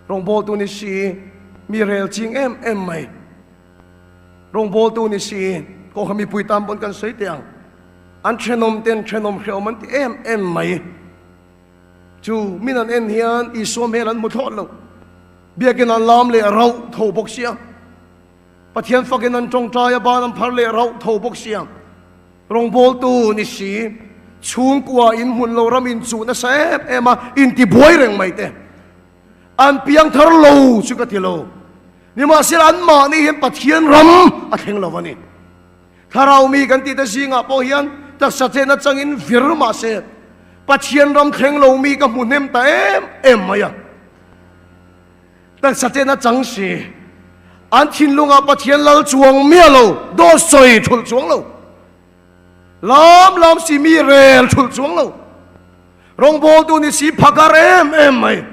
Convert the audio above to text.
Rawngbawltu ni si, mi rel ching em em mai. Rawngbawltu ni si, kawngka mipui tan pawn kan sawi teh ang. An thenawm ten thenawm hrehawm an ti em em mai. Chu min an en hian Isua hmel an hmu thlawt lo. Biakin an lam leh rauh tho bawk sia. Pathian fakin an tawngtai a, ban an phar leh rauh tho bawk sia. Rawngbawltu ni si, chhungkua in hmun lo ram in chuh nasa em em a, intibuai reng mai te. An piang thar lo chu ka ti lo. Nimahsela anmahni hian Pathian ram a thleng lo a ni. Thlarau mi kan tihte zingah pawh hian taksa chenna changin vir mah se, Pathian ram thleng lo mi ka hmu hnem ta em em mai a. Taksa chenna chang si, an thinlungah Pathian lal chuang miah lo, dawt sawi thulh chuang lo, lam lam si mi rel thulh chuang lo, rawngbawltu ni si phakar em em mai.